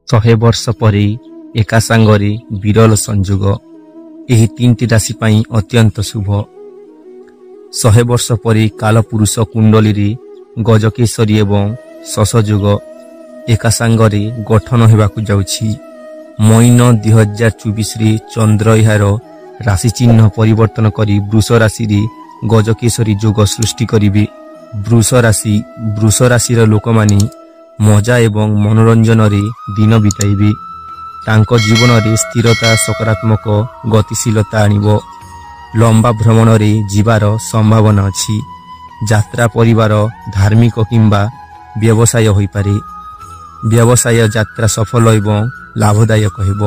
100 ବର୍ଷ ପରେ ଏକା ସାଙ୍ଗରେ ବିରଳ ସଂଯୋଗ ଏହି ତିନିଟି ରାଶି ପାଇଁ ଅତ୍ୟନ୍ତ ଶୁଭ। 100 ବର୍ଷ ପରେ କାଳପୁରୁଷ କୁଣ୍ଡଳୀରେ ଗଜକେଶରୀ ଏବଂ ଶଶଯୋଗ ଏକା ସାଙ୍ଗରେ ଗଠନ ହେବାକୁ ଯାଉଛି। ମଇନ 2024ରେ ଚନ୍ଦ୍ର ଏହାର ରାଶି ଚିହ୍ନ ପରିବର୍ତ୍ତନ କରି ବୃଷ ରାଶିରେ ଗଜକେଶରୀ ଯୋଗ ସୃଷ୍ଟି କରିବେ। ବୃଷ ରାଶି। ବୃଷ ରାଶିର ଲୋକମାନେ ମଜା ଏବଂ ମନୋରଞ୍ଜନରେ ଦିନ ବିତାଇବେ। ତାଙ୍କ ଜୀବନରେ ସ୍ଥିରତା ସକାରାତ୍ମକ ଗତିଶୀଳତା ଆଣିବ। ଲମ୍ବା ଭ୍ରମଣରେ ଯିବାର ସମ୍ଭାବନା ଅଛି। ଯାତ୍ରା ପରିବାର, ଧାର୍ମିକ କିମ୍ବା ବ୍ୟବସାୟ ହୋଇପାରେ। ବ୍ୟବସାୟ ଯାତ୍ରା ସଫଳ ଏବଂ ଲାଭଦାୟକ ହେବ।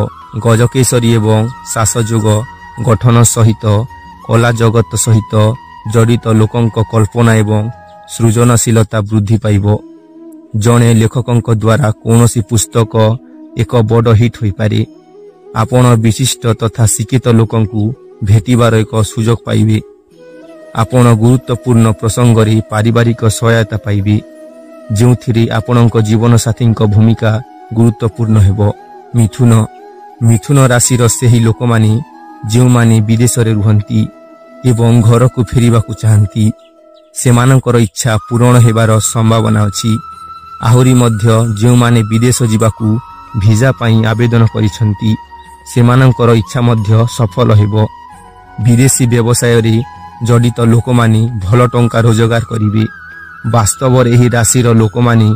ଗଜକେଶରୀ ଏବଂ ଶାସଯୋଗ ଗଠନ ସହିତ କଳା ଜଗତ ସହିତ ଜଡ଼ିତ ଲୋକଙ୍କ କଳ୍ପନା ଏବଂ ସୃଜନଶୀଳତା ବୃଦ୍ଧି ପାଇବ। ଜଣେ ଲେଖକଙ୍କ ଦ୍ୱାରା କୌଣସି ପୁସ୍ତକ ଏକ ବଡ଼ ହିଟ୍ ହୋଇପାରେ। ଆପଣ ବିଶିଷ୍ଟ ତଥା ଶିକ୍ଷିତ ଲୋକଙ୍କୁ ଭେଟିବାର ଏକ ସୁଯୋଗ ପାଇବେ। ଆପଣ ଗୁରୁତ୍ୱପୂର୍ଣ୍ଣ ପ୍ରସଙ୍ଗରେ ପାରିବାରିକ ସହାୟତା ପାଇବେ, ଯେଉଁଥିରେ ଆପଣଙ୍କ ଜୀବନସାଥୀଙ୍କ ଭୂମିକା ଗୁରୁତ୍ୱପୂର୍ଣ୍ଣ ହେବ। ମିଥୁନ। ମିଥୁନ ରାଶିର ସେହି ଲୋକମାନେ ଯେଉଁମାନେ ବିଦେଶରେ ରୁହନ୍ତି ଏବଂ ଘରକୁ ଫେରିବାକୁ ଚାହାନ୍ତି, ସେମାନଙ୍କର ଇଚ୍ଛା ପୂରଣ ହେବାର ସମ୍ଭାବନା ଅଛି। ଆହୁରି ମଧ୍ୟ, ଯେଉଁମାନେ ବିଦେଶ ଯିବାକୁ ଭିସା ପାଇଁ ଆବେଦନ କରିଛନ୍ତି, ସେମାନଙ୍କର ଇଚ୍ଛା ମଧ୍ୟ ସଫଳ ହେବ। ବିଦେଶୀ ବ୍ୟବସାୟରେ ଜଡ଼ିତ ଲୋକମାନେ ଭଲ ଟଙ୍କା ରୋଜଗାର କରିବେ। ବାସ୍ତବରେ ଏହି ରାଶିର ଲୋକମାନେ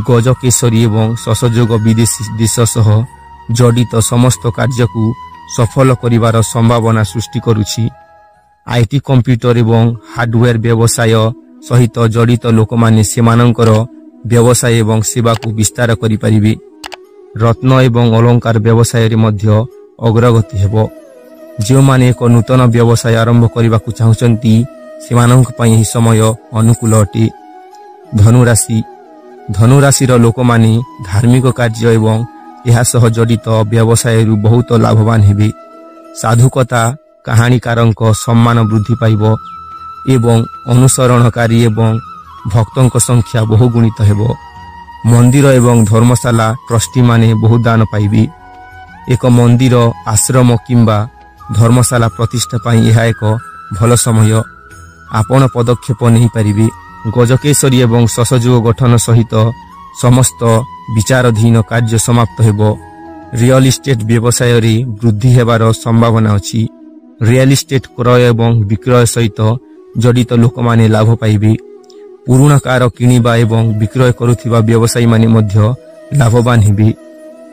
ଗଜକେଶରୀ ଏବଂ ଶଶଯୋଗ ବିଦେଶୀ ଦେଶ ସହ ଜଡ଼ିତ ସମସ୍ତ କାର୍ଯ୍ୟକୁ ସଫଳ କରିବାର ସମ୍ଭାବନା ସୃଷ୍ଟି କରୁଛି। IT, computer ଏବଂ ହାର୍ଡୱେର ବ୍ୟବସାୟ ସହିତ ଜଡ଼ିତ ଲୋକମାନେ ସେମାନଙ୍କର ବ୍ୟବସାୟ ଏବଂ ସେବାକୁ ବିସ୍ତାର କରିପାରିବେ। ରତ୍ନ ଏବଂ ଅଳଙ୍କାର ବ୍ୟବସାୟରେ ମଧ୍ୟ ଅଗ୍ରଗତି ହେବ। ଯେଉଁମାନେ ଏକ ନୂତନ ବ୍ୟବସାୟ ଆରମ୍ଭ କରିବାକୁ ଚାହୁଁଛନ୍ତି, ସେମାନଙ୍କ ପାଇଁ ଏହି ସମୟ ଅନୁକୂଳ ଅଟେ। ଧନୁରାଶି। ଧନୁରାଶିର ଲୋକମାନେ ଧାର୍ମିକ କାର୍ଯ୍ୟ ଏବଂ ଏହା ସହ ଜଡ଼ିତ ବ୍ୟବସାୟରୁ ବହୁତ ଲାଭବାନ ହେବେ। ସାଧୁକଥା କାହାଣୀକାରଙ୍କ ସମ୍ମାନ ବୃଦ୍ଧି ପାଇବ ଏବଂ ଅନୁସରଣକାରୀ ଏବଂ ଭକ୍ତଙ୍କ ସଂଖ୍ୟା ବହୁଗୁଣିତ ହେବ। ମନ୍ଦିର ଏବଂ ଧର୍ମଶାଳା ଟ୍ରଷ୍ଟିମାନେ ବହୁ ଦାନ ପାଇବେ। ଏକ ମନ୍ଦିର, ଆଶ୍ରମ କିମ୍ବା ଧର୍ମଶାଳା ପ୍ରତିଷ୍ଠା ପାଇଁ ଏହା ଏକ ଭଲ ସମୟ। ଆପଣ ପଦକ୍ଷେପ ନେଇପାରିବେ। ଗଜକେଶରୀ ଏବଂ ଶଶଯୋଗ ଗଠନ ସହିତ ସମସ୍ତ ବିଚାରାଧୀନ କାର୍ଯ୍ୟ ସମାପ୍ତ ହେବ। ରିଅଲ ଇଷ୍ଟେଟ୍ ବ୍ୟବସାୟରେ ବୃଦ୍ଧି ହେବାର ସମ୍ଭାବନା ଅଛି। ରିଅଲ ଇଷ୍ଟେଟ୍ କ୍ରୟ ଏବଂ ବିକ୍ରୟ ସହିତ ଜଡ଼ିତ ଲୋକମାନେ ଲାଭ ପାଇବେ। ପୁରୁଣା କାର କିଣିବା ଏବଂ ବିକ୍ରୟ କରୁଥିବା ବ୍ୟବସାୟୀମାନେ ମଧ୍ୟ ଲାଭବାନ ହେବେ।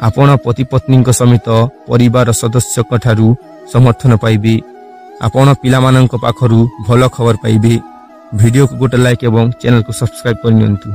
ଆପଣ ପତିପତ୍ନୀଙ୍କ ସମେତ ପରିବାର ସଦସ୍ୟଙ୍କ ଠାରୁ ସମର୍ଥନ ପାଇବେ। ଆପଣ ପିଲାମାନଙ୍କ ପାଖରୁ ଭଲ ଖବର ପାଇବେ। ଭିଡ଼ିଓକୁ ଗୋଟେ ଲାଇକ୍ ଏବଂ ଚ୍ୟାନେଲକୁ ସବସ୍କ୍ରାଇବ୍ କରିନିଅନ୍ତୁ।